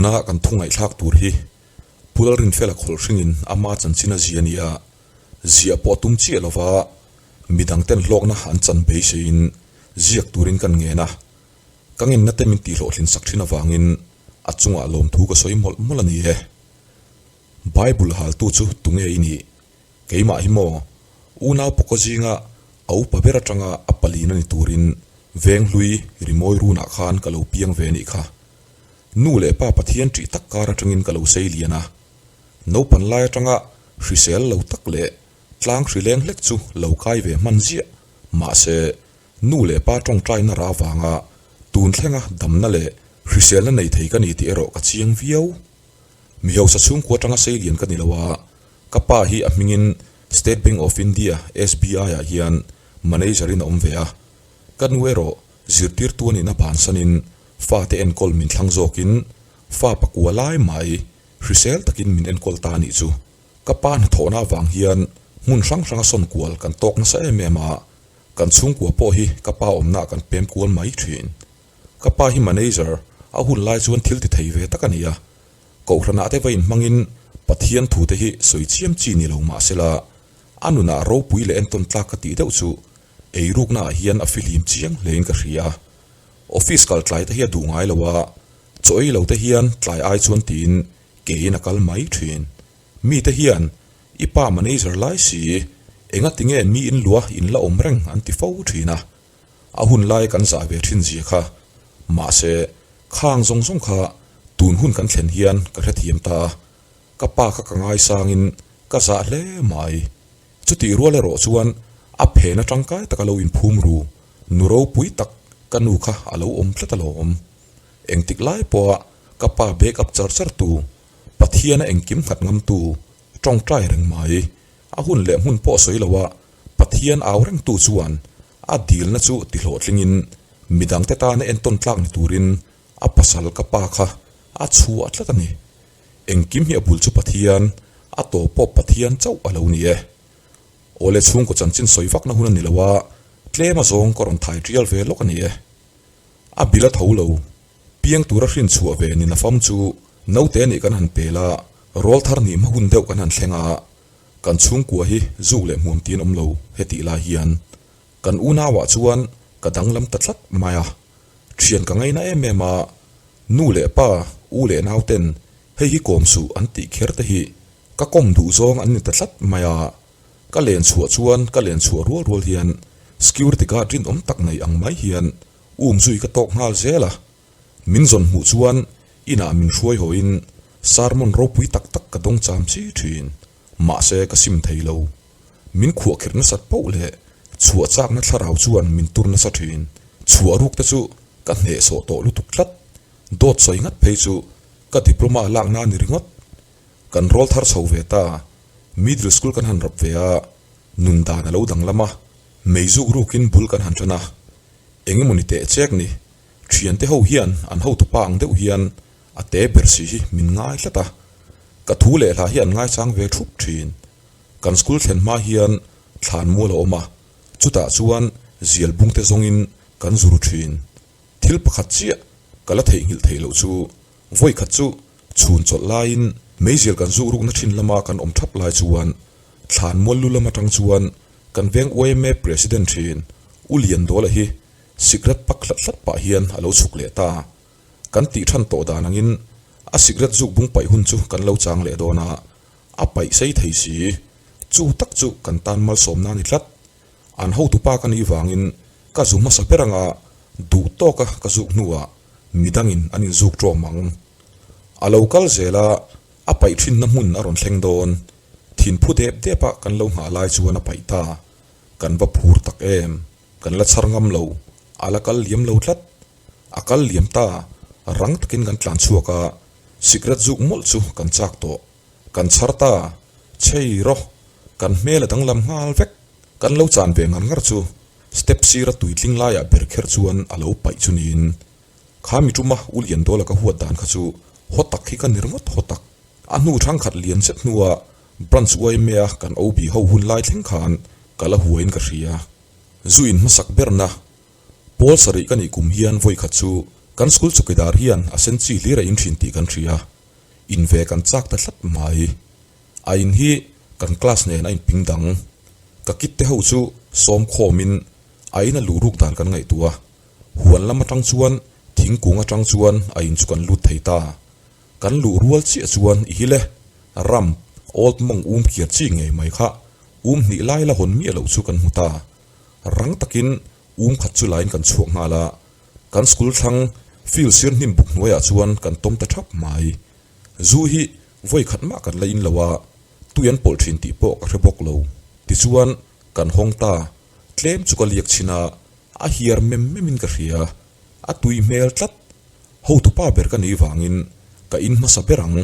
Tuna kan thu ngaihthlak tur hi Pu Lalrinfela khawlhringin ama chanchin a zia nia ziah pawh a tum chiah lova midangten hlawkna an chan beiseiin ziak turin kan ngen a, ka ngenna te min tihhlawhtlin sak thin avangin a chungah lawmthu ka sawi mawlh mawlh a ni e. Bible haltu chu tunge i nih? Keimah hi maw? Unau pawkaw zinga a upa ber atanga a palina ni turin Venghlui rimawi runah khan ka lo piang ve anih kha. Nu leh pa Pathian ṭih tak kar atangin ka lo sei lian a. Naupan lai atanga hrisel lo tak leh tlang hri leng hlek chu lo kai ve hman ziah. Mahse, nu leh pa tawngtaina ra vanga tun thlenga damna leh hriselna nei thei ka ni tih erawh ka chiang viau. Mi hausa chhungkua atanga sei lian ka ni lo a, ka pa hi a hmingin State Bank of India, SBI, ah hian manager in a awm ve a. Ka nu erawh zirtirtu a nihna bansanin fate enkawl min thlang zawkin fa pakua lai mai hrisel takin min enkawl ta a nih chu. Ka pa hnathawhna avang hian hmun hrang hranga sawn kual kan tawk nasa em em a, kan chhungkua pawh hi ka pa awmnaah kan pem kual mai thin. Ka pa hi manager a hun lai chuan thil ti thei ve tak a ni a, kohhranah te va inhmangin Pathian thu te hi sawi chiam chi ni lo mah sela, a nunah ropui leh entawn tlak ka tih deuh chu eirukna ah hian a fihlim chiang hlein ka hria. Office kal tlai te hi a duh ngai lo a, chaw ei lo te hian tlai ai chuan tiin keiin a kal mai thin. Mite hian i pa manager lai si, engati nge mi in lua in la awm reng an ti fo thin a. A hun lai kan zah ve thin zia kha. Mahse, khang zawng zawng kha tun hun kan thlen hian ka hrethiam ta a, ka pa kha ka ngaisangin ka zah hle mai. Chutih rual erawh chuan a phena tangkai taka lo inphum ru, nu ropui tak ka nu kha a lo awm tlat alawm. Engtik lai pawha ka pa back up char char tu, Pathiana engkim nghat ngam tu, tawngtai reng mai. A hun leh hmun pawh sawi loa Pathian au reng tu chuan a dilna chu tihlawhtlingin midangte tana entawn tlak ni turin a pasal ka pa kha a chhuah tlat a ni. Engkim hi a bul chu Pathian, a tawp pawh Pathian chauh a lo ni e. Awle chhungkaw chanchin sawi vakna hun a ni lo a, tlem a zawng ka rawn thai tial ve lawk a ni e. A bil a tho lo, piang tura hrin chhuah ve ni nafam chu naute nih kan han pel a, rawl thar nih hma hun deuh kan han thleng a, kan chhungkua hi zuk leh hmuam tiin awm lo hetih lai hian kan unauah chuan ka danglam ta tlat mai a. Thian ka ngaina em em a, nu leh pa, u leh nau ten hei hi kawm suh an tih kher te hi ka kawm duh zawng an ni ta tlat mai a. Ka len chhuah chuan ka len chhuah rual rual hian security guard rinawm tak nei ang mai hian um zui ka tawk nghal zel a. Min zawn hmuh chuan inah min hruai hawiin sermon ropui tak tak ka dawng cham chi thin. Mahse ka sim thei lo. Min khuahkhirh nasat poh leh chhuah chakna thlarau chuan min tur nasa thin. Chhuah ruk te chu ka hnehsawh tawh lutuk tlat. Dawt sawi ngat phei chu ka diploma lakna a ni ringawt. Kan rawl thar chho ve ta. Middle school kan han rap ve a, nun dan a lo danglam a, meizuk rukin bul kan han tan a. Eng emaw ni teh chek ni. Thiante ho hian an hotupa ang deuh hian a te ber si hi min ngai tlat a. Ka thu leh hla hi an ngaichang ve thup thin. Kan school thlen hma hian thlan mual a awm a, chutah chuan zial bung te zawngin kan zuru thin. Thil pakhat chiah ka la theihnghilh theih loh chu vawi khat chu chhun chawlh laiin meizial kan zuk rukna thin lama kan awm thap lai chuan thlan mual lu lam atang chuan kan veng yma president thin U Liandawla hi sikret pak hlat hlat pah hian a lo chhuk leh ta. Kan tih than tawh dan angin a sikret zuk bung paih hun chu kan lo chang leh dawn a, a paih sei thei si. Chu tak chu kan tan malsawmna a ni tlat. An hotupa ka nih vangin ka zu hmasa ber anga duh tawka ka zuk hnuah midangin an inzuk tawm ang. A lo kal zel a, a paih thinna hmun a rawn thleng dawn. Thinphu dep depa kan lo nghah lai chuan a paih ta. Kan va phur tak em? Kan la chhar ngam lo, a la kal liam lo tlat. A kal liam ta, rang takin kan tlan chhuak a, sikret zuk mawlh chu kan chak tawh. Kan chhar ta, chei rawh, kan hmel a danglam nghal vek. Kan lo chan ve ngar ngar chu step sira tuitling laiah ber kher chuan a lo paih chu niin. Kha mi tuma u Liandawla ka huat dan kha chu haw tak hi ka ni ringawt haw tak. A hnu thangkhat lian zet hnua Branch yma kan OB ho hun lai thleng khan ka la huaiin ka hria. Zu in hmasak berna Pawl sarih ka nih kum hian vawi khat chu Kan school chawkidar hian a sen chi hlir a in thin tih kan hria. In ve kan chak ta tlat mai. A in hi kan class nen a inping dang. Ka kit te ho chu sawm khawmin a in a luh ruk dan kan ngaihtuah a. Huan lam atang chuan thingkung atang chuan a in chu kan lut thei ta. Kan luh rual chiah chuan i hi le, ram, old mawng um kiar chi ngei mai kha um hnih lai la hawn miah loh chu kan hmu ta. Rang takin um khat chu lain kan chhuak nghal a, kan school thlang field sir hnim buk hnuaiah chuan kan tawm ta thap mai. Zu hi vawi khat mah kan la in lo a, tui an pawlh thin tih pawh ka hre bawk lo. Tichuan kan hawng ta, tlem chu ka liak chhin a, a hiar mem mem in ka hria. A tui hmel tlat. Hotupa ber ka nih vangin ka in hmasa ber ang.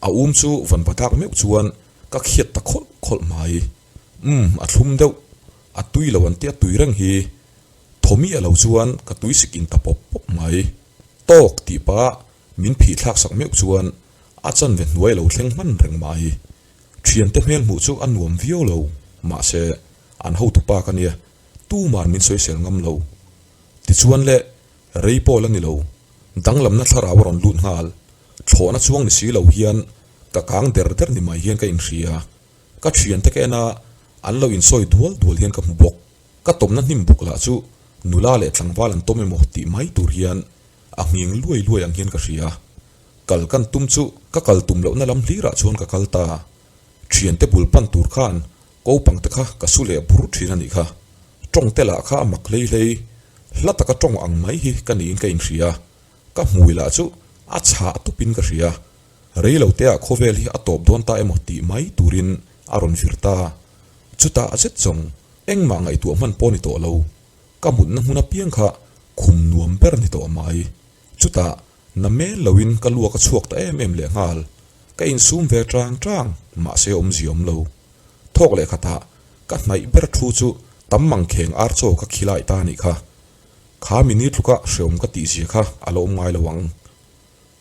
A um chu van va dak meuh chuan ka khiat ta khawlh khawlh mai. Umm, a thlum deuh. A tui lo an tia tui reng hi. Thawmi a lo chuan ka tui sik in ta pawp pawp mai. Tawk tih pah min phih thlak sak meuh chuan a chanve hnuai lo thleng hman reng mai. Thiante hmel hmuh chu a nuam viau lo. Mahse, an hotupa ka nia, tuman min sawisel ngam lo. Tichuan le, rei pawh la ni lo, danglamna thlarau a rawn lut nghal. Thlawhna chuang ni si lo hian ka kang der der ni mai hian ka inhria. Ka thiante ka en a, an lo insawi dual dual hian ka hmu bawk. Ka tawmna hnim buk lah chu nula leh tlangval an tawm emaw tih mai tur hian a nghing luai luai ang hian ka hria. Kal kan tum chu ka kal tum lohna lam hlirah chuan ka kal ta. Thiante bul pan tur khan Kopang te kha ka su leh bur thin a nih kha. Tawng te lah kha a mak hlei hlei. Hla taka tawng ang mai hi ka niin ka inhria. Ka hmui lah chu a chhah tupin ka hria. Rei lo te ah khawvel hi a tawp dawn ta emaw tih mai turin a rawn vir ta. Chutah a zet zawng engmah ngaihtuah hman pawh ni tawh lo. Ka mutna hmun apiang kha khum nuam ber ni tawh mai. Chutah na mel loin ka luak a chhuak ta em em lehnghal. Ka insum ve tang tang, mahse awmzia awm lo. Thawk leh khatah ka hnaih ber thu chu tam mangkheng ar chaw ka khilai ta anih kha. Kha mini tluka hreawm ka tih zia kha a lo awm ngai lo ang.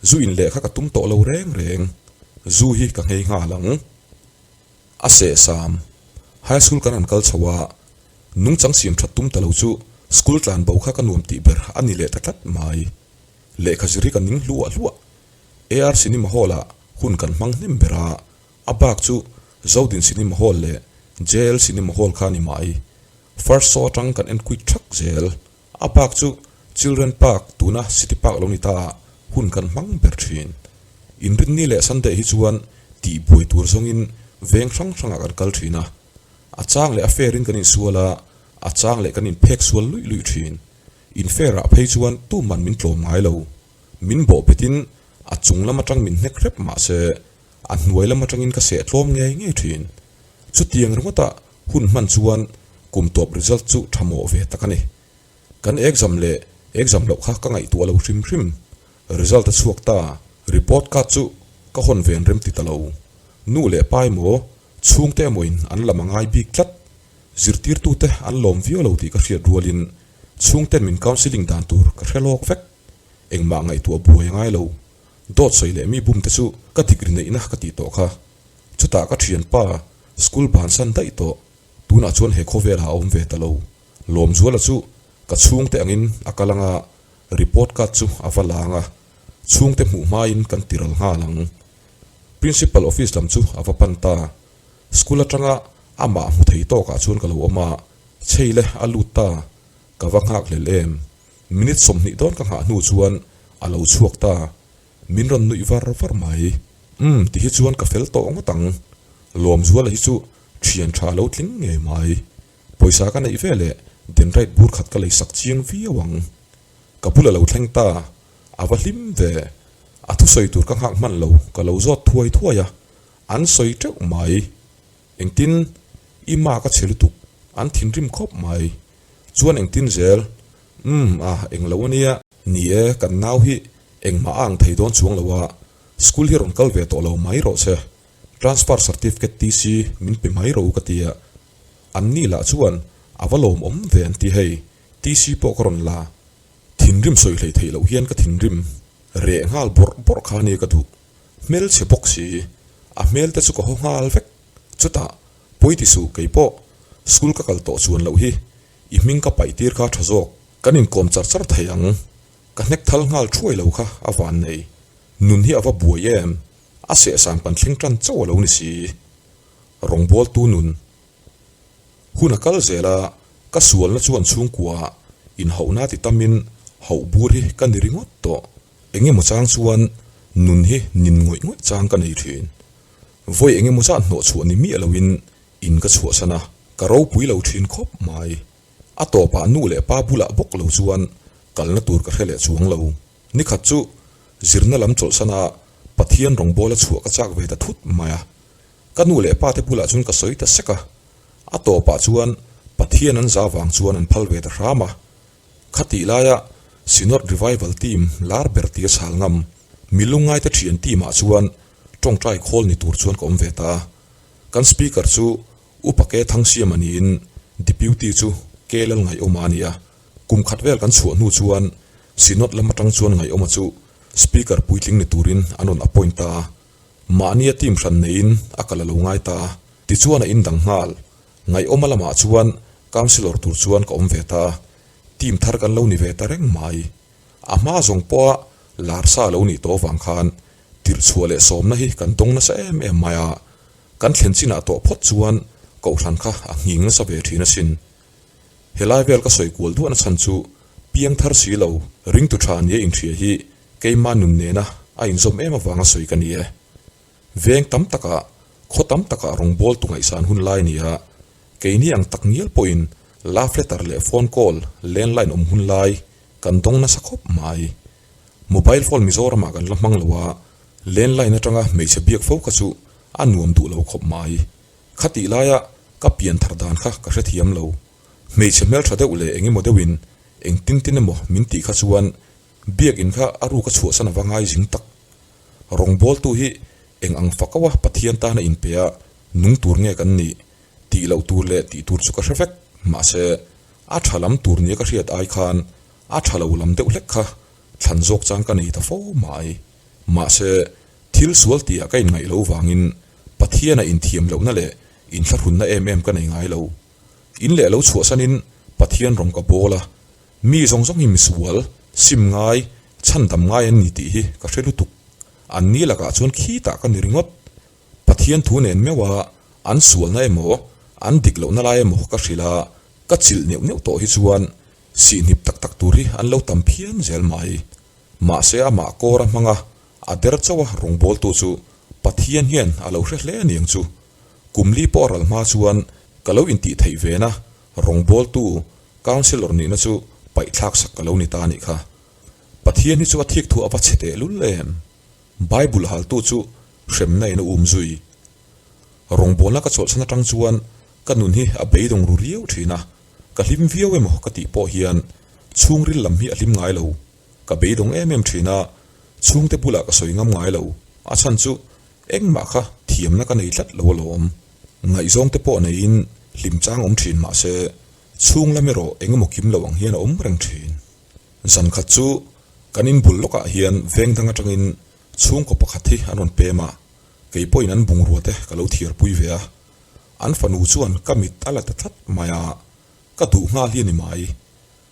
Zu in leh kha ka tum tawh lo reng reng. Zu hi ka nghei nghal ang. A sehsam. High school kan han kal chho a, nungchang siam that tum ta lo chu school tlan bo kha ka nuam tih ber a ni leh ta tlat mai. Lehkha zir hi ka ning hluah hluah. AR Cinema Hall ah hun kan hmang hnem ber a, A bak chu Zodin Cinema Hall leh JL Cinema Hall kha a ni mai. First show atang kan en kuit thak zel. A bak chu Children Park tuna City Park lo ni ta ah hun kan hmang ber thin. Inrinni leh Sunday hi chuan tih buai tur zawngin veng hrang hrangah kan kal thin a. A chang leh a fair in kan insual a, a chang leh kan inphek sual luih luih thin. In fair ah phei chuan tuman min tlawm ngai lo. Min bawh betin a chung lam atang min hnek hrep mahse A hnuai lam atangin ka seh tlawm ngei ngei thin. Chutiang ringawta hun hman chuan kum tawp result chu tha mawh ve tak a ni. Kan exam leh exam loh kha ka ngaihtuah lo hrim hrim. Result a chhuak ta, report card chu ka hawn ven rem ti ta lo. Nu leh pa emaw, chhungte emaw in an lam a ngai bik tlat. Zirtirtute an lawm viau lo tih ka hriat rualin chhungten min counselling dan tur ka hre lawk vek. Engmah ngaihtuah buai a ngai lo. Dawt sawi leh mi bum te chu ka dik ri neihna ka tih tawh kha. Chutah ka thianpa school bansan daih tawh, tunah chuan he khawvelah a awm ve ta lo. Lawmzuala chu ka chhungte angin a kal anga report card chu a va lang a, chhungte hmuh hmain kan tiral nghal ang. Principal office lam chu a va pan ta. School atanga amah hmu thei tawkah chuan ka lo awm a, chheile a lut ta, ka va nghak hlel em. Minute 20 dawn ka nghah hnu chuan a lo chhuak ta. Min rawn nuih var var mai. Umm ti hi chuan ka fel tawh ngawt ang. Lawmzuala hi chu thian tha lo tling ngei mai. Pawisa ka neih ve leh Denrite bur khat ka lei sak chiang viau ang. Ka bul a lo thleng ta. A va hlim ve. A thusawi tur ka nghak hman lo ka lo zawt thuai thuai a. An sawi teuh mai. Engtin i ma ka chhe lutuk. An thinrim khawp mai. Chuan engtin zel? Umm a, englo a nia. Ni e, kan nau hi engmah a ang thei dawn chuang lo a, school hi rawn kal ve tawh lo mai rawh che. Transfer certificate TC min pe mai rawh u ka ti a. An ni lah chuan a va lawmawm ve an ti hei, TC pawh ka rawn la. Thinrim sawi hlei theih loh hian ka thinrim reh nghal bawrh bawrh kha nia ka duh. Hmelchhe bawk si, a hmel te chu ka haw nghal vek. Chutah Pawi ti suh kei pawh school ka kal tawh chuan loh hi i hming ka paih tir kha tha zawk. Kan inkawm char char thei ang. Ka hnek thal nghal thuai lo kha a van nei. Nun hi a va buai em? A sehsan kan thleng tan chauh a lo ni si. Rawngbawltu nun. Hun a kal zel a, ka sualna chuan chhungkua inhauhna ti tamin hauh bur hi ka ni ringawt tawh. Engemaw chang chuan nun hi nin ngawih ngawih chang ka nei thin. Vawi engemaw zat hnawh chhuah ni miah loin in ka chhuahsan a, ka ropui lo thin khawp mai. A tawpah nu leh pa bulah bawk lo chuan kalna tur ka hre leh chuang lo. Nikhat chu zirna lam chawlhsana Pathian rawngbawla chhuah ka chak ve ta thut mai a. Ka nu leh pa te bulah chuan ka sawi ta sek a. A tawpah chuan Pathian an za vang chuan an phal ve ta hram a. Khatih laia Synod Revival Team lar ber tia chhal ngam, mi lungngaite thian team ah chuan tawngtai khawl ni tur chuan ka awm ve ta a. Kan Speaker chu Upa Ke Thangsiama niin Deputy chu Ke Lalngaihawma a ni a. Kum khat vel kan chhuah hnu chuan Synod lam atang chuan Ngaihawma chu Speaker puitling ni turin an rawn appoint ta a. Mahnia team hran neiin a kal a lo ngai ta a. Tichuan a indang nghal. Ngaihawma lamah chuan Councillor tur chuan ka awm ve ta a. Team thar kan lo ni ve ta reng mai. A hma zawng pawha lar sa lo nih tawh avang khan tirhchhuah leh sawmna hi kan dawng nasa em em mai a. Kan thlen chinah tawh phawt chuan Kohhran kha a nghing nasa ve thin asin. Helai vel ka sawi kual duahna chhan chu piang thar si lo, ringtu tha nia inhria hi keima nun nena a inzawm em avanga sawi ka ni e. Veng tam takah, khaw tam takah rawngbawltu ngaihsan hun lai nia, keini ang tak ngial pawhin love letter leh phone call, landline awm hun lai kan dawng nasa khawp mai. Mobile phone Mizoramah kan la hmang lo a, landline atanga hmeichhe biak fo kha chu a nuam duh lo khawp mai. Khatih laia ka pian thar dan kha ka hrethiam lo. Hmeichhe hmeltha deuh leh eng emaw deuhin eng tin tin emaw min tih kha chuan biakin kha a ruk a chhuahsan ava ngai zing tak. Rawngbawltu hi eng ang fak auh a Pathian tana inpe a nung tur nge kan nih tih loh tur leh tih tur chu ka hre vek. Mahse, a tha lam tur nia ka hriat ai khan a tha lo lam deuh hlek kha thlan zawk chang ka nei ta fo mai. Mahse, thil sual tihah ka inngaih lo vangin Pathiana inthiam lohna leh inthlahrunna em em ka nei ngai lo. In leh lo chhuahsanin Pathian rawng ka bawl a, mi zawng zawng hi misual, sim ngai, chhandam ngai an ni tih hi ka hre lutuk. An ni lakah chuan khitah ka ni ringawt. Pathian thu nen meuh a, an sualna emaw, an dik lohna lai emaw ka hrilh a, ka chilh neuh neuh tawh hi chuan sihhnip tak tak tur hi an lo tam phian zel mai. Mahse amah kawr a hmang a, a der chauh a rawngbawltu chu Pathian hian a lo hre hle aniang chu. Kum li pawh a ral hma chuan ka lo intih theih vena rawngbawltu Councillor nihna chu paihthlak sak ka lo ni ta anih kha. Pathian hi chu a thik thu a va chhe teh lul em? Bible haltu chu hremna in a um zui. Rawngbawlna ka chawlhsan atang chuan ka nun hi a beidawng ru riau thin a, ka hlim viau emaw ka tih pawh hian chhungril lam hi a hlim ngai lo. Ka beidawng em em thin a, chhungte bulah ka sawi ngam ngai lo. A chhan chu engmah kha thiamna ka nei tlat lo alawm. Ngaihzawngte pawh neiin hlim chang awm thin mah se, chhung lam erawh eng emaw kim lo ang hian a awm reng thin. Zan khat chu kan inbul lawkah hian veng dang atangin chhungkaw pakhat hi an rawn pem a, kei pawhin an bungrua te ka lo thiarpui ve a. An fanu chuan ka mit a la ta tlat mai a, ka duh nghal hi a ni mai.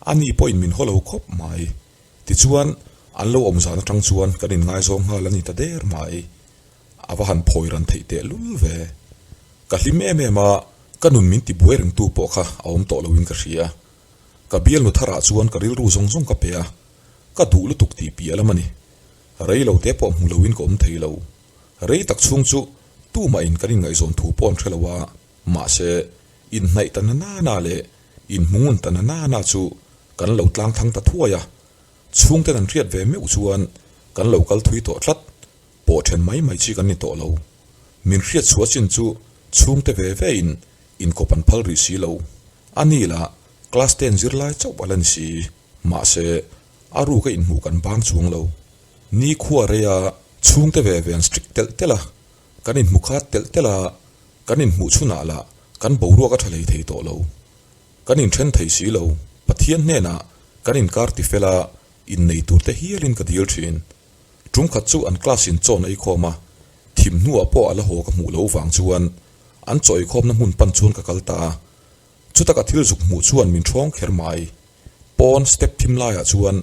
A ni pawhin min haw lo khawp mai. Tichuan, an lo awm zan atang chuan kan inngaizawng nghal a ni ta der mai. A va han phawi ran theih teh lul ve. Ka hlim em em a, ka nun min tibuai rengtu pawh kha a awm tawh loin ka hria. Ka bialnu tharah chuan ka rilru zawng zawng ka pe a, ka duh lutuk tih piah lam a ni. Rei lo te pawh hmu loin ka awm thei lo. Rei tak chhung chu tumahin kan inngaihzawn thu pawh an hre lo a, mahse, inhnaih ta na nana leh Inhmungun ta na na chu kan lo tlang thang ta thuai a, chhungten an hriat ve meuh chuan kan lo kal thui tawh tlat, pawh then mai mai chi kan ni tawh lo. Min hriat chhuah chin chu chhungte ve ve in inkawp an phal rih si lo. A ni lah class ten zirlai chauh a la ni si, mahse a ruka inhmuh kan bang chuang lo. Ni khua rei a, chhungte ve ve an strict telh telh a, kan inhmu khat telh telh a, kan inhmuh chhunah lah Kan boruak a tha hlei thei tawh lo. Kan inthen thei si lo. Pathian hnenah kan inkar ti fel a, innei tur te hialin ka dil thin. Tum khat chu an class in chawn a eikhawm a, thim hnuah pawh a la haw ka hmuh lo vang chuan an chaw eikhawmna hmun pan chuan ka kal ta a. Chuta ka thil zuk hmuh chuan min thawng kher mai. Pawn step thim laiah chuan.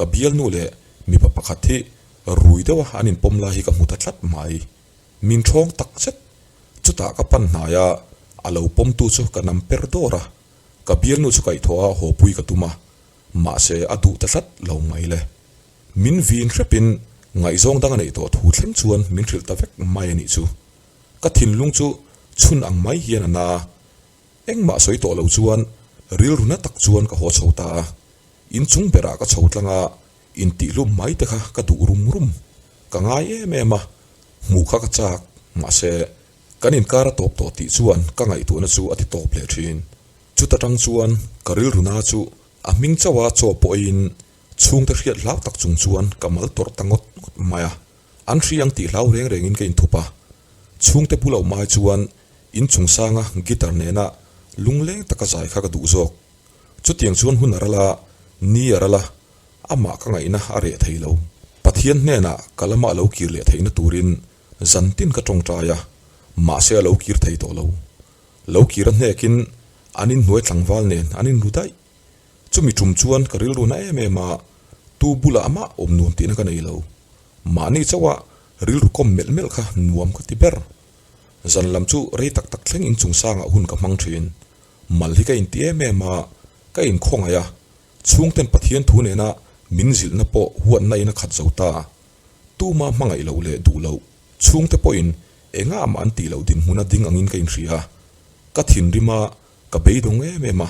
Ka bialnu leh mipa pakhat hi rui deuha an inpawm lai hi ka hmu ta tlat mai. Min ṭhawng tak zet. Chutah ka pan hnai a, a lo pawmtu chu ka nam per dawr a. Ka bialnu chu kaihthawh a hawpui ka tum a, mahse a duh ta tlat lo mai le. Min vin hrepin ngaihzawng dang a neih tawh thu thleng chuan min hrilh ta vek mai a nih chu. Ka thinlung chu chhun ang mai hian a na. Engmah sawi tawh lo chuan rilru na tak chuan ka haw chho ta a. Inchung berah ka chho tlang a, intihhlum mai te kha ka duh rum rum. Ka ngai em em a, hmuh kha ka chak, mahse kan inkar a tawp tawh tih chuan ka ngaihtuahna chu a ti tawp leh thin. Chuta tang chuan ka rilru na chu a hming chauha chaw pawh eiin chhungte hriat hlau tak chung chuan ka mal tawrh ta ngawt ngawt mai a. An hri ang tih hlau reng rengin ka inthup a, chhungte bulo mai chuan inchung sanga guitar nena lungleng taka zai kha ka duh zawk. Chutiang chuan hun a ral a, ni a ral a, amah ka ngaihna a reh thei lo. Pathian hnenah ka lama a lo kir leh theihna turin zantin ka tawngtai a, mahse a lo kir thei tawh lo. Lo kir a hnekin an inhnuai tlangval nen an inru daih. Chumi tum chuan ka rilru na em em a, tu bulah mah awm nuam tihna ka nei lo. Mahni chauha rilru kawm melh melh kha nuam ka ti ber. Zan lam chu rei tak tak thleng inchung sangah hun ka hmang thin. Mal hi ka inti em em a, ka inkhawngaih a, chhungten Pathian thu nena min zilhna pawh huatna in a khat zo ta. Tuma hmangaih loh leh duh loh, chhungte pawhin engah mah an tih loh dinhmuna ding angin ka inhria. Ka thinrim a, ka beidawng em em a,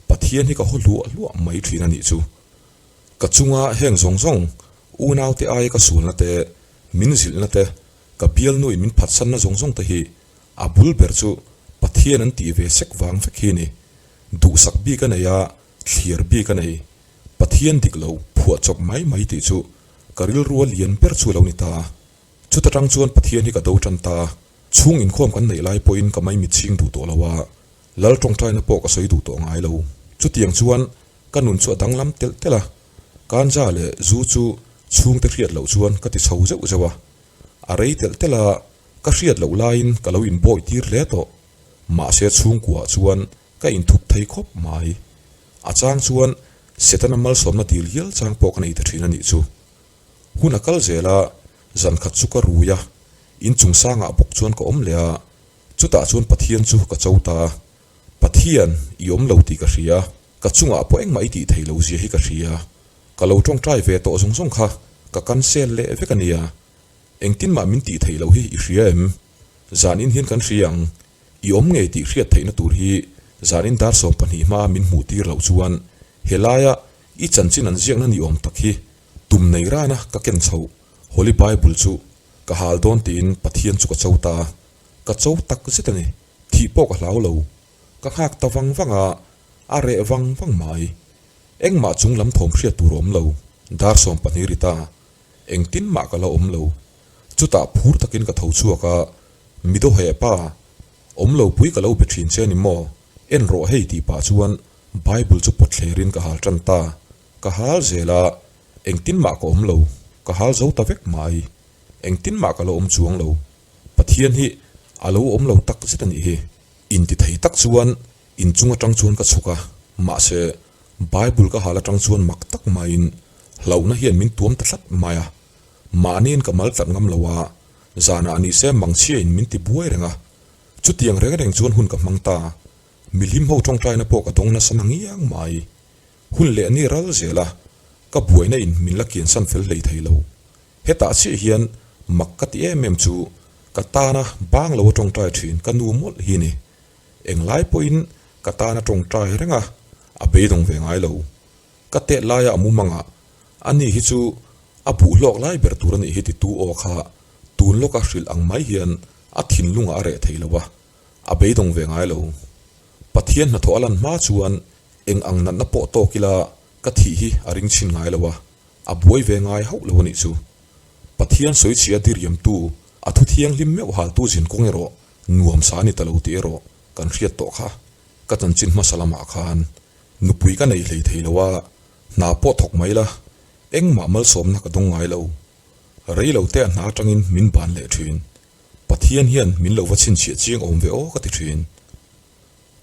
Pathian hi ka haw hluah hluah mai thin a nih chu. Ka chunga heng zawng zawng, unaute aia ka sualna te, min zilhna te, ka bialnuin min phatsanna zawng zawng te hi A bul ber chu Pathian an tih ve sek vang vek hi ni. Duhsak bik a nei a, thlir bik a nei. Pathian dik lo phuah chawp mai mai tih chu ka rilrua lian ber chu a lo ni ta. Chuta tang chuan Pathian hi ka do tan ta. Chhung inkhawm kan neih lai pawhin ka maimit chhing duh tawh lo a, Lal tawngtaina pawh ka sawi duh tawh ngai lo. Chutiang chuan ka nun chu a danglam telh telh a, kanja leh zu chu chhungte hriat loh chuan ka ti chho zeuh zeuh a. A rei telh telh a, Ka hriat loh laiin ka lo inbawi tir hle tawh. Mahse chhungkuaah chuan ka inthup thei khawp mai. A chang chuan Setana malsawmna dil hial chang pawh ka nei ta thin a nih chu. Hun a kal zel a, zan khat chu ka rui a, inchung sangah bawk chuan ka awm leh a, chutah chuan Pathian chu ka cho ta. Pathian, i awm lo tih ka hria, ka chungah pawh engmah i tih thei lo zia hi ka hria. Ka lo tawngtai ve tawh zawng zawng kha ka cancel leh vek a nia. Engtin mah min tih theih loh hi i hria em? Zanin hian kan hria ang. I awm ngei tih hriat theihna tur hi zanin dar 12 hma min hmuh tir loh chuan helaia i chanchin an ziakna ni awm tak hi tum nei rana ka ken chhoh Holy Bible chu ka hal dawn tiin Pathian chu ka cho ta. Ka cho tak zet a ni. Thih pawh ka hlau lo. Ka nghak ta vang vang a, a reh vang vang mai. Engmah chung lam thawm hriat tur a awm lo. Dar 12 ri ta. Engtin mah ka la awm lo. Chutah phur takin ka tho chhuak a, Mi dawheh pa, awm lo pui ka lo be thin che ni maw? En rawh hei tih pah chuan Bible chu pawt thlerin ka hal tan ta. Ka hal zel a, engtin mah ka awm lo, ka hal zo ta vek mai. Engtin mah ka la awm chuang lo. Pathian hi a lo awm lo tak zet a nih hi. Inti thei tak chuan inchung atang chuan ka chhuk a, mahse Bible ka hal atang chuan mak tak maiin hlauhna hian min tuam ta tlat mai a. Mahniin ka mal tlat ngam lo a, zanah ni se mangchhiain min ti buai reng a. Chutiang reng reng chuan hun ka hmang ta. Mihlim ho tawngtaina pawh ka dawng nasa na ngiang mai. Hun leh ni ral zel a, ka buaina in min la kiansan fel hlei thei lo. Hetah chiah hian mak ka ti em em chu ka tana bang lo a tawngtai thin ka nu mawlh hi ni. Englai pawhin ka tana tawngtai reng a, a beidawng ve ngai lo. Ka tet laia a mumangah ani hi chu a buh hlawk lai ber tur a nih hi titu aw kha tun lawka hrilh ang mai hian a thinlungah a reh thei lo a, a beidawng ve ngai lo. Pathian hnathawh a lan hma chuan eng ang natna pawh tawk ila ka thih hi a ring chhin ngai lo a, a buai ve ngai hauh lo a nih chu. Pathian sawichhia diriamtu, a thu thianghlim meuh haltu zin kawng erawh nuam sa a ni ta lo tih erawh kan hriat tawh kha. Ka chanchin hmasa lamah khan nupui ka nei hlei thei lo a, hna pawh thawk mai la, engmah malsawmna ka dawng ngai lo. Rei lo te a hna atangin min ban leh thin. Pathian hian min lo va chhinchhiah chiang awm ve aw ka ti thin.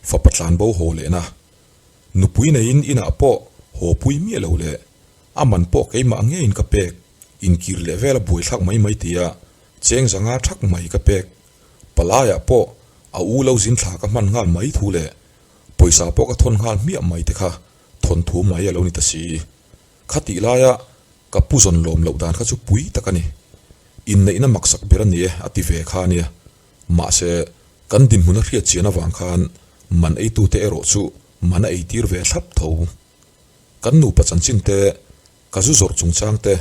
Fapa tlanbo haw lehna. Nupui neiin inah pawh haw pui miah lo leh. A man pawh keimah ngeiin ka pek, inkir leh vel a buaithlak mai mai tia cheng zanga thak mai ka pek. Palaiah pawh a u lo zin thla ka hman nghal mai thu leh pawisa pawh ka thawn nghal hmiah mai te kha thawnthu mai a lo ni ta si. Khatih laia ka pu zawn lawm loh dan kha chu pui tak a ni. Inneihna maksak ber a ni e a ti ve kha a nia. Mahse, kan dinhmun a hriat chian avang khan man eitute erawh chu man a eitir ve thlap tho. Kan nupa chanchin te, ka zu zawrh chungchang te,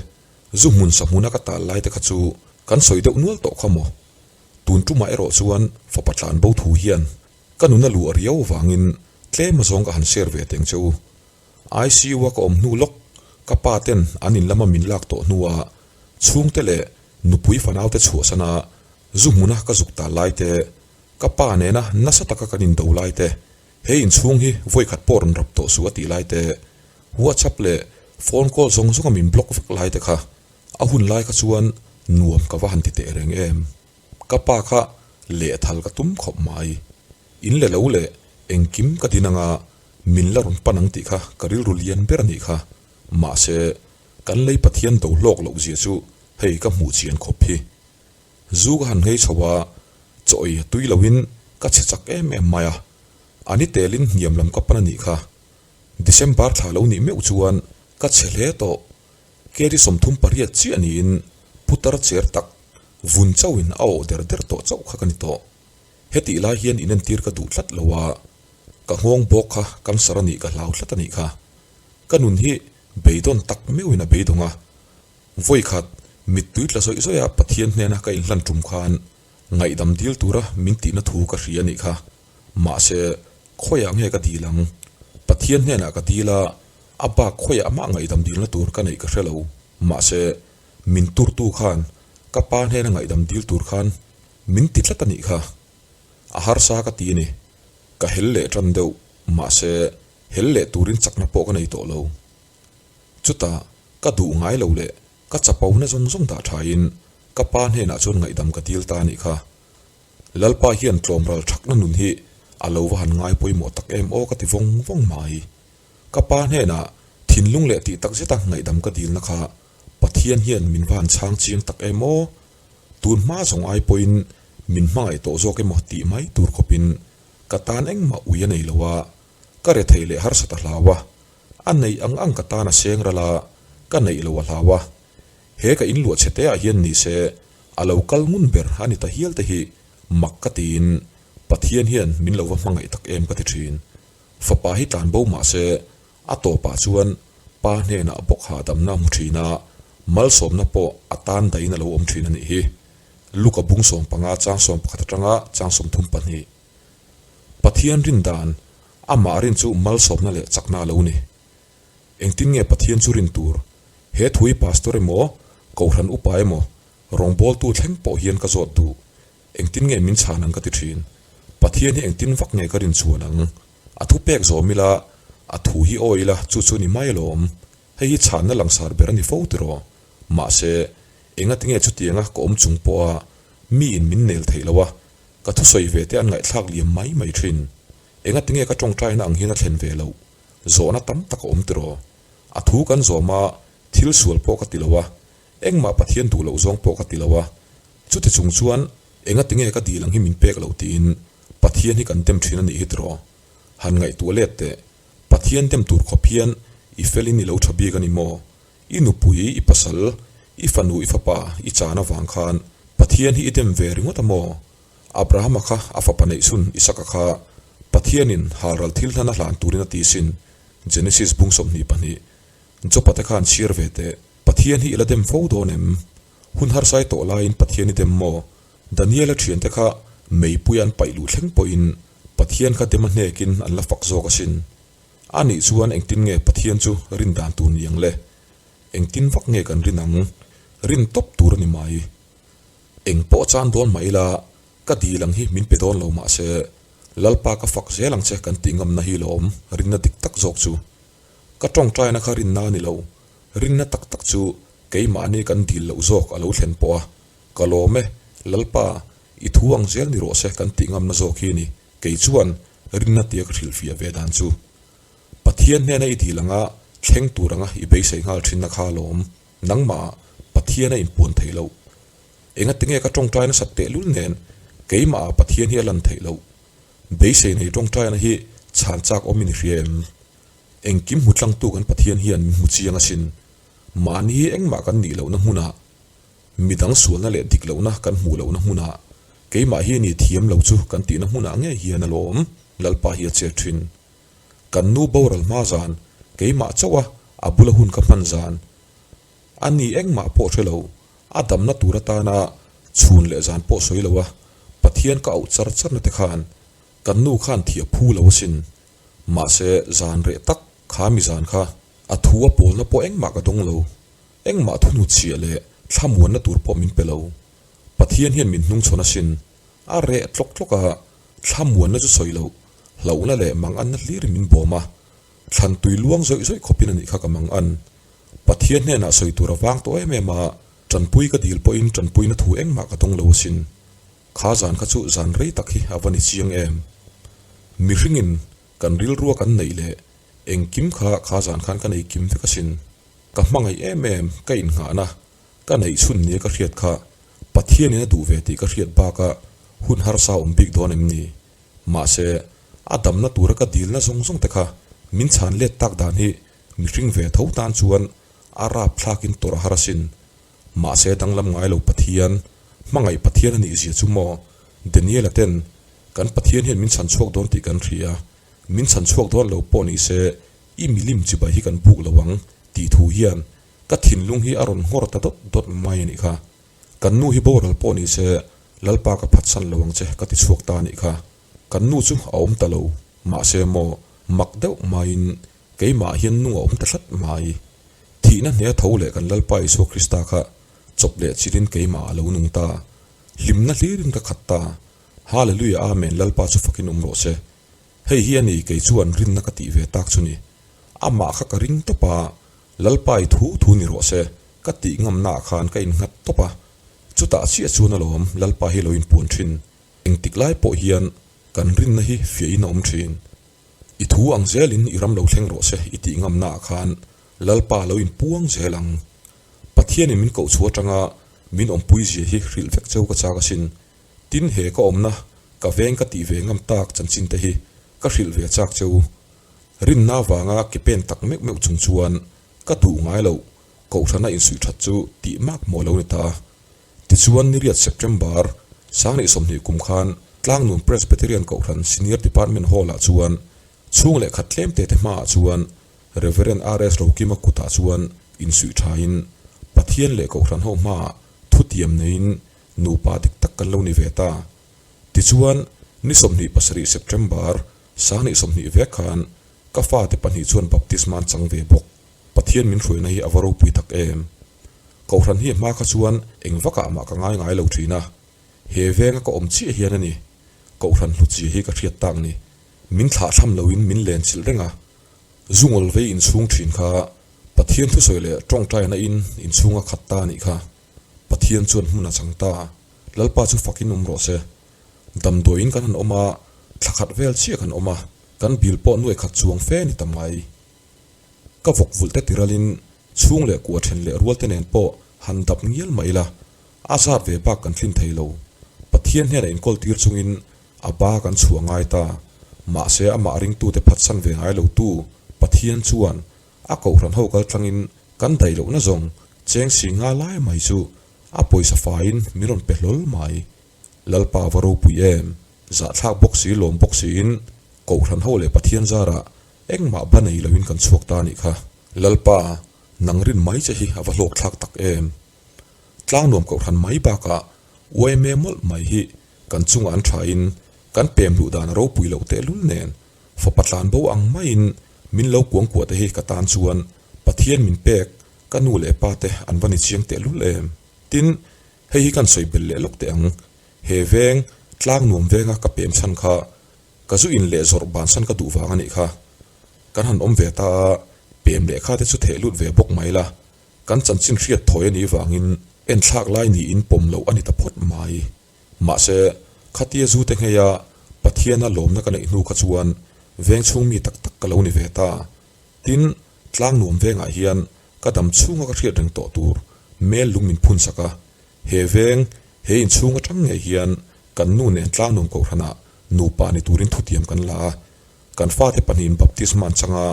zu hmun sa hmuna ka tal lai te kha chu kan sawi deuh nual tawh kha maw? Tun tumah erawh chuan fapa tlan bo thu hian ka nuna luh a riau avangin tlem azawng ka han share ve teng che u. ICU-a ka awm hnu lawk, ka pa ten an in lama min lak tawh hnua chhungte leh nupui fanaute chhuahsana zu hmuna ka zuk tal lai te, ka pa nena nasa taka kan indo lai te, he inchhung hi vawikhat pawh rawn rap tawh suh a tih lai te, WhatsApp leh phone call zawng zawnga min block vek lai te kha a hun lai kha chuan nuam ka va han ti teh reng em. Ka pa kha lehthal ka tum khawp mai. In le lo leh engkim ka din anga min la rawn pan ang tih kha ka rilru lian ber a nih kha. Mahse, kan lei Pathian do hlawk loh zia chu hei ka hmuh chian khawp hi. Zu ka han nghei chho a, chaw ei a tui loin ka chhe chak em em mai a. A ni telin hniam lam ka pan a nih kha. December thla lo nih meuh chuan ka chhe hle tawh. Kg 38 chiah niin putar cher tak vun chauhin a awh der der tawh chauh kha ka ni tawh. Hetih lai hian inentir ka duh tlat lo a, ka nghawng bawk kha cancer a nih ka hlau tlat a nih kha. Ka nun hi beidawn tak meuhin a beidawng a, vawikhat mittui tla zawih zawih a Pathian hnena ka inhlan tum khan ngaihdam dil tura min tihna thu ka hria a nih kha. Mahse, khawiah nge ka dil ang? Pathian hnenah ka dil a, a bak khawiah mah ngaihdam dilna tur ka neih ka hre lo. Mahse, min turtu khan ka pa hnena ngaihdam dil tur khan Min ti tlat a nih kha. A harsa ka ti a ni. Ka hel leh tan deuh, mahse hel leh turin chakna pawh ka nei tawh lo. Chutah ka duh ngai lo leh ka chapona zawng zawng dah thain ka pa hnenah chuan ngaihdam ka dil ta a nih kha. Lalpa hian tlawmral thakna nun hi a lo va han ngai pawimawh tak em aw ka ti vawng vawng mai. Ka pa hnenah thinlung leh tih tak zeta ngaihdam ka dilna kha Pathian hian min va han chhang chiang tak em aw. Tun hma zawng ai pawhin min hmangaih tawh zawk emaw tih mai tur khawpin ka tan engmah ui a nei lo a, ka rethei leh harsat a hlau a, a neih ang ang ka tan a seng ral a, ka neih lo a hlau a. He ka inluah chhe te ah hian ni se a lo kal ngun ber a ni ta hial te hi mak ka tiin Pathian hian min lo va hmangaih tak em ka ti thin. Fapa hi tlan bo mah se A tawpah chuan pa hnenah bawk hahdamna a hmu thin a, malsawmna pawh a tan dahin a lo awm thin a nih hi. Luka bung 15 chang 11 atanga chang 32. Pathian rin dan, amah rin chu malsawmna leh chakna a lo ni. Engtin nge Pathian chu rin tur? He thui pastor emaw, kohhran upa emaw, rawngbawltu thleng pawh hian ka zawt duh. Engtin nge min chhan ang ka ti thin. Pathian hi engtin vak nge ka rin chuan ang? A thu pek zawm ila, a thu hi awi ila chu chu ni mai alawm. Hei hi chhanna langsar ber a ni fo tiraw? Mahse, engatinge chutianga ka awm chung pawha miin min nel theih loh a, ka thusawi ve te an ngaihthlak liam mai mai thin. Engatinge ka tawngtaina ang hian a thlen ve loh? Zawhna tam tak a awm tiraw? A thu kan zawm a, thil sual pawh ka ti lo a, engmah Pathian duh loh zawng pawh ka ti lo a, chuti chung chuan engatinge ka dil ang hi min pek loh tiin Pathian hi kan dem thin a nih hi tiraw? Han ngaihtuah let teh, Pathian dem tur khawp hian i felin i lo tha bik a ni maw? I nupui, i pasal, i fanu, i fapa, i chan avang khan Pathian hi i dem ve ringawt a maw? Abrahama kha a fapa neih chhun Isaka kha Pathianin halral thil hlan a hlan turin a ti sin, Genesis bung 22. Jopa te khan chhiar ve teh, Pathian hi i la dem fo dawn em? Hun harsai tawh laiin Pathian i dem maw? Daniela thiante kha meipui an paih luh thleng pawhin Pathian kha dem a hnekin an la fak zawk asin. A nih chuan engtin nge Pathian chu rin dan tur ni ang le? Engtin vak nge kan rin ang? Rin tawp tur a ni mai. Eng pawh chan dawn mah ila ka dil ang hi min pe dawn lo mahse Lalpa ka fak zel ang che kan tih ngamna hi lawm rinna dik tak zawk chu. Ka tawngtaina kha rinna a ni lo. Rinna tak tak chu keimahni kan dil loh zawk a lo thlen pawh a. Ka lawm e, Lalpa, i thu ang zel ni rawh se kan tih ngamna zawk hi ni, kei chuan rinna tia ka hrilhfiah ve dan chu. Pathian hnena i dil anga. Thleng tur anga i beisei nghal thinna kha alawm. Nangmah Pathian a inpuan theih loh. Engati nge ka tawngtai nasat tehlul nen keimah ah Pathian hi a lan theih loh. Beisei nei tawngtaina hi chhan chak awmin i hria em? Engkim hmu tlangtu kan Pathian hian min hmu chiang asin. Mahni hi engmah kan nih lohna hmunah, midang sualna leh dik lohna kan hmuh lohna hmunah, keimah hi ni thiam lo chu kan tihna hmunah ngei hian alawm Lalpa hi a chet thin. Kan nu boral hma zan, keimah chauh a a bula hun ka hman zan. A ni engmah pawh hre lo, a damna tur atana chhun leh zan pawh sawi lo a, Pathian ka auh char charna te khan kan nu khan thiah phu lo asin. Mahse zan reh tak kha mi zan kha a thu a pawlna pawh engmah ka dawng lo, engmah thu hnutchhiah leh thlamuanna tur pawh min pe lo. Pathian hian min hnungchhawn asin, a reh tlawk tlawk a, thlamuanna chu sawi loh, hlauhna leh manganna hlirin min bawm a, thlan tui luang zawih zawih khawpin a nih kha ka mangan. Pathian hnenah sawi tur a vang tawh em em a, tanpui ka dil pawhin tanpuina thu engmah ka dawng lo asin. Kha zan kha chu zan rei tak hi a va ni chiang em. Mihringin kan rilrua kan neih leh engkim kha kha zan khan ka nei kim vek asin. Ka hmangaih em em, ka innghahna, ka neih chhun nia ka hriat kha Pathianin a duh ve tih ka hriat baka hun harsa awm bik dawn em ni? Mahse, a damna tura ka dilna zawng zawng te kha min chhan let tak dan hi mihring ve tho tan chuan a rapthlakin tawrh a har asin. Mahse, danglam ngai lo Pathian, hmangaih Pathian a nih zia chu maw? Daniela ten kan Pathian hian min chhan chhuak dawn tih kan hria, min chhan chhuak dawn lo pawh ni se i milim chibai hi kan buk lo ang tih thu hian ka thinlung hi a rawn nghawr ta dawt dawt mai a nih kha. Kan nu hi boral pawh ni se Lalpa ka phatsan lo ang che ka ti chhuak ta a nih kha. Kan nu chu a awm ta lo, mahse maw mak deuh maiin keimah hian nung a awm ta hlat mai. Thihna hnea tho leh kan Lalpa Isua Krista kha chawp leh chilhin keimah a lo nung ta. Hlimna hlirin ka khat ta. Hallelujah Amen Lalpa chu fakin awm rawh se. Hei hi a ni kei chuan rinna ka tih ve tak chu ni. Amah kha ka ring tawp a, Lalpa i thu thu ni rawh se, ka tih ngamna ah khan ka innghat tawp a. Chutah chiah chuan alawm Lalpa hi lo inpuan thin. Engtik lai pawh hian kan rinna hi fiahin a awm thin. I thu ang zelin i ram lo thleng rawh se i tih ngamna ah khan Lalpa lo inpuang zel ang. Pathianin min koh chhuah atanga min awmpui zia hi hrilh vek cheu ka chak asin. Tin he ka awmna ka veng ka tih ve ngam tak chanchin te hi ka hrilh ve chak cheu. Rinna vanga ke pen tak meuh meuh chung chuan ka duh ngai loh Kohhrana insuih that chu tih mak maw lo ni ta. Tichuan niriat September Sanghnih 20 kum khan Tlangnun Presbyterian Kohhran Senior Department Hall-ah chuan chhung leh khat tlem te te hmaah chuan Rev. RS Rokima kutah chuan insuih thain Pathian leh Kohhran ho hmaah thutiam neiin nupa dik tak kan lo ni ve ta. Tichuan ni 27 September Sanghnih 20 vek khan ka fate pahnih chuan baptisma an chang ve bawk. Pathian min hruaina hi a va ropui tak em? Kohhran hi hma kha chuan eng vakah mah ka ngai ngai lo thin a, he venga ka awm chiah hian a ni. Kohhran hlutzia hi ka hriat tak ni. Min thlahthlam loin min len chilh reng a, zungawl vei inchhung thin kha Pathian thusawi leh tawngtaina in inchhunga khat ta a nih kha. Pathian chuan hmun a chang ta. Lalpa chu fakin awm rawh se. Damdawiin kan han awm a, thla khat vel chiah kan awm a, kan bil pawh nuai khat chuang fe a ni ta mai. Ka vawk vulh te tiralin chhung leh kua then leh rual te nen pawh han dap ngial mah ila, a zat ve bak kan tlin thei lo. Pathian hnenah inkawl tir chungin a ba kan chhuah ngai ta. Mahse amah ringtute phatsan ve ngai lo tu Pathian chuan a kohhran ho kal tlangin kan daih lohna zawng cheng si nga lai mai chu a pawisa faiin min rawn pe hlawl mai. Lalpa va ropui em? Zahthlak bawk si lawm bawk siin kohhran ho leh Pathian zarah Engmah ba nei loin kan chhuak ta anih kha. Lalpa, nang rin mai che hi a va hlawk thlak tak em. Tlangnuam kohhran mai bakah yma mawlh mai hi kan chungah an thain kan pem luh dan a ropui loh tehlul nen fapa tlan bo ang maiin min lo kuangkuah te hi ka tan chuan Pathian min pek ka nu leh pa te an va ni chiang tehlul em. Tin, hei hi kan sawi belh leh lawk teh ang. He veng, Tlangnuam venga ka pem chhan kha Ka zu in leh zawrh bansan ka duh vang a nih kha. Kan han awm ve ta a, pem lehkha te chu theh lut ve bawk mai la. Kan chanchin hriat thawi a nih vangin enthlak lai niin pawm loh a ni ta phawt mai. Mahse, khatia zu te ngheia Pathiana lawmna ka neih hnu kha chuan veng chhung mi tak tak ka lo ni ve ta. Tin, Tlangnuam vengah hian ka dam chhunga ka hriat reng tawh tur mel lung min phun sak a. He veng, he inchhung atang ngei hian kan nu nen Tlangnuam kohhranah nupa ni turin thutiam kan la a. Kan fate pahnihin baptisma an chang a,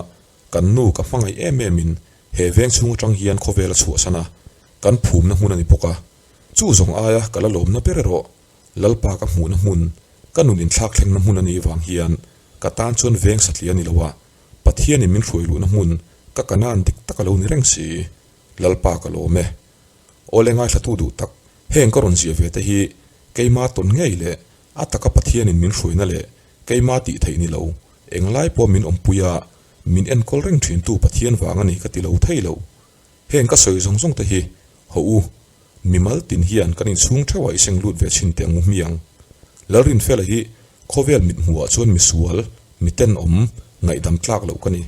kan nu ka hmangaih em emin he veng chhung atang hian khawvel a chhuahsan a, kan phumna hmun a ni bawk a. Chu zawng aia ka la lawmna ber erawh Lalpa ka hmuhna hmun, ka nun inthlak thlengna hmun a nih vang hian ka tan chuan veng satliah a ni lo a, Pathianin min hruai luhna hmun ka Kanaan dik tak a lo ni reng si. Lalpa ka lawm e. Awle ngaithlatu duh tak, heng ka rawn ziah ve te hi keima tawn ngei leh a taka Pathianin min hruaina leh keima tih theih ni lo, englai pawh min awmpui a, min enkawl reng thintu Pathian vang a ni ka ti lo thei lo. Heng ka sawi zawng zawng te hi haw u, mimal tin hian kan inchhung theuh ah i seng lut ve chhin teh ang u hmiang. Lalrinfela hi khawvel mit hmuh ah chuan misual, mi tenawm, ngaihdam tlak loh ka ni.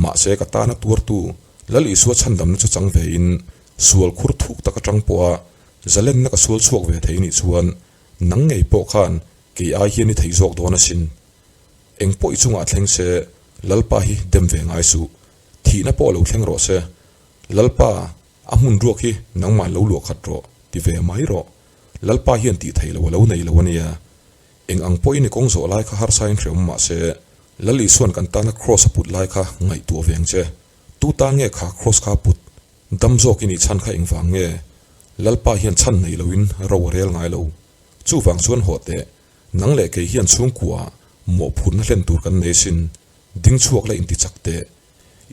Mahse ka tana tuartu Lal Isua chhandamna chu chang ve in sual khur thuk tak atang pawh a zalenna ka sual chhuak ve thei nih chuan nang ngei pawh khan kei ai hian i thei zawk dawn asin. Eng pawh i chungah thleng se Lalpa hi dem ve ngai suh. Thihna pawh lo thleng rawh se. Lalpa, a hmun ruak hi nangmah lo luah khat rawh, ti ve mai rawh. Lalpa hian tih theih loh a lo nei lo a nia. Eng ang pawhin i kawng zawh lai kha harsa in hreawm mah se, Lal Isua'n kan tana kraws a put lai kha ngaihtuah ve ang che. Tu tan nge kha kraws kha a put? Dam zawk i nih chhan kha engvang nge? Lalpa hian chhan nei loin ro a rel ngai lo. Chuvang chuan hawh teh, nang leh kei hian chhungkua mawhphurhna hlen tur kan nei sin. Ding chhuak la inti chak teh.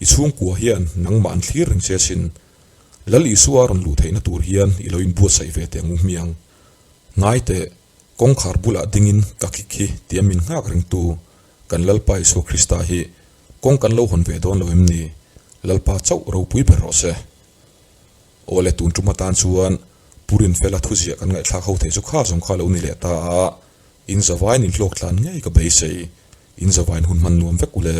I chhungkua hian nangmah an thlir reng che asin. Lal Isua a rawn luh theihna tur hian i lo inbuatsaih ve teh ang u hmiang. Ngai teh, kawngkhar bulah dingin ka kik hi tia min nghak rengtu kan Lalpa Isua Krista hi kawng kan lo hawn ve dawn lo em ni? Lalpa chauh ropui ber rawh se. Awle tun tum atan chuan Pu Rinfela thuziah kan ngaihthlak ho thei chu kha zawng kha lo ni leh ta a, in zavain inhlawk tlan ngei ka beisei. In zavain hun hman nuam vek u le.